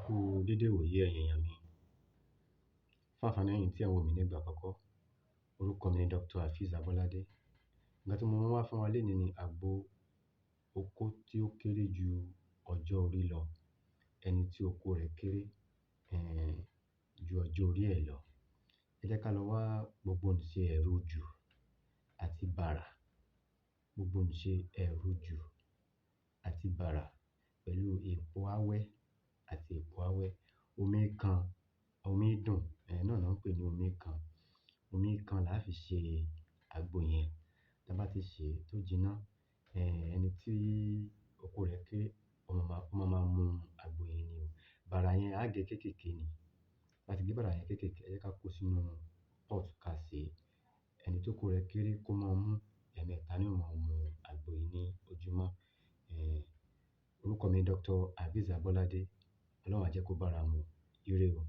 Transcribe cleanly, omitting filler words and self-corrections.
Ẹ kú dédé ìwòyí ẹ̀yin èèyàn mi. Fún àǹfààní ẹ̀yin tí ẹ̀ ń wò mí nígbà àkọ́kọ́, orúkọ mi ni Dr. Afeez Abolade. Ǹkan tí mo mú wá fún wa lénìí ni àgbo okó tí ó kéré ju ọjọ́ orí lọ. Ẹni tí okó rẹ̀ kéré, ju ọjọ́ orí ẹ̀ lọ. Ẹ jẹ́ ká lọ wá gbogbo nìṣe ẹ̀rọjù àti bàrà. Gbogbo nìṣe ẹ̀rọjù àti bàrà pẹ̀lú èpo awẹ́ àti èpo awẹ́. Omi kan, omi dùn, náà ni wọ́n ń pè ní omi kan. Omi kan là á fi ṣe àgbo yẹn. Tí a bá ti ṣe tó jiná, ẹni tí okó rẹ̀ kéré, ó máa mú àgbo yẹn ni o. Bàrà yẹn á gé kéékèèké ni. Bá ti gé bàrà yẹn kéékèèké, ẹ jẹ́ ká kó sínú pot ká sè é. Ẹni tí okó rẹ̀ kéré kó máa mú, ẹ̀ẹ̀mẹta ni ó máa mú àgbo yìí ní ojúmọ́. Orúkọ mi ni Dr. Afeez Abolade. Ọlọ́run á jẹ́ kó bára mu. Ire o.